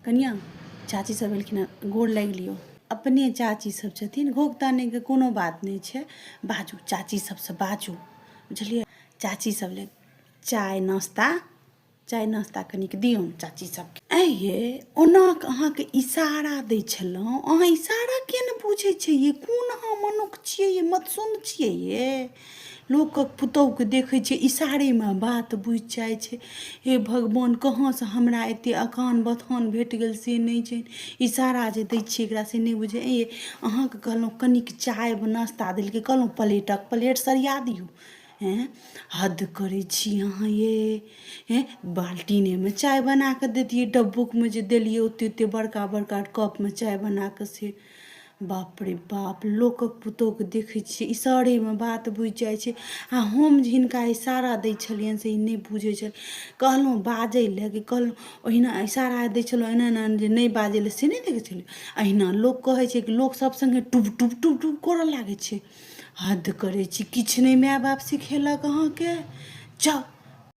कनिया चाची सब एलखिन हँ, गोर लागि लियौ। अपने चाची सब छथिन, घोघ तानैके कोनो बात नहि छै। बाजू, चाची सबसँ बाजू, बुझलियै? चाची सब लए चाय नाश्ता, चाय नाश्ता कनिक दियौन चाची सबके। ऐं ये, ओना कऽ अहाँके इशारा दै छलहुँ, अहाँ इशारा किए नहि बुझै छियै ये? कोन अहाँ मनुख छियै ये, मतसुन छियै ये? लोकक पुतहुके देखै छियै इशारेमे बात बुझि जाइ छै। हे भगवान, कहाँसँ हमरा एते अकान बथान भेट गेल से नहि छै। इशारा जे दै छियै एकरा से नहि बुझै। ऐं ये, अहाँके कहलहुँ कनिक चाय नाश्ता देलकै, कहलहुँ प्लेटक प्लेट सरिया दियौ। ऐं, हद करै छी अहाँ ये। ऐं, बाल्टीनेमे चाय बना कऽ दैतियै, डब्बुकमे जे देलियै ओते ओते बड़का बड़का कपमे चाय बना कऽ से। बाप रे बाप, लोकक पुतोहुके देखै छियै इशारेमे बात बुझि जाइ छै आ हम जे हिनका इशारा दै छलियनि से ई नहि बुझै छल। कहलहुँ बाजै लए कि कहलहुँ ओहिना इशारा दै छलहुँ, एना एना जे नहि बाजै लए से नहि देखै छलियै। अहिना लोक कहै छै कि लोक सभ सङ्गे टुभ टुभ टुभ टुभ करऽ लागै छै। हद करै छी, किछु नहि माय बाप सिखेलक अहाँके? जाउ।